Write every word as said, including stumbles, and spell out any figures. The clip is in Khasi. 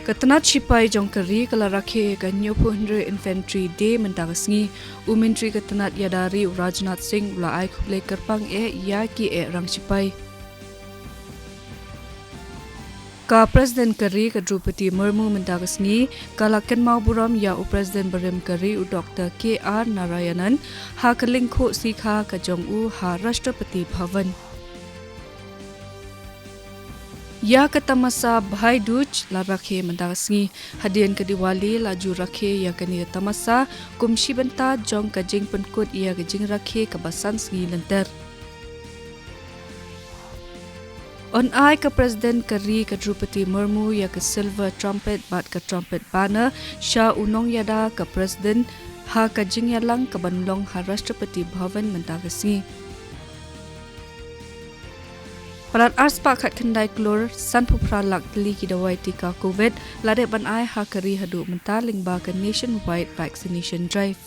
Ka tnat shipai jong ka ri ka la rakhe ka hynñiewphew hynriew Infantry Day mynta ka sngi. U Myntri ka tnat ïada ri u Rajnath Singh u la ai khublei kyrpang eh ïa ki eh rang shipai. Ka President ka ri ka Droupadi Murmu mynta ka sngi ka la kynmaw burom ïa u President barim ka ri u Doktor K R Narayanan ha ka lyngkhuh sikha ka jong u ha Rashtrapati Bhavan. Ïa ka tamasa Bhai Dooj la rakhe mynta ka sngi. Hadien ka Diwali la ju rakhe ïa kane ka tamasa kum shi bynta jong ka jingpynkut ïa ka jingrakhe kaba san sngi lynter. Yn ai ka President ka ri ka Droupadi Murmu ïa ka Silver Trumpet bad ka Trumpet Banner sha u nongïada ka President ha ka jingïalang kaban long ha Rashtrapati Bhavan mynta ka sngi. Palat arspah khatkhyndai klur sanphew phra lak tylli ki dawai tika Covid la dep ban ai ha ka ri haduh mynta lyngba ka Nationwide Vaccination Drive.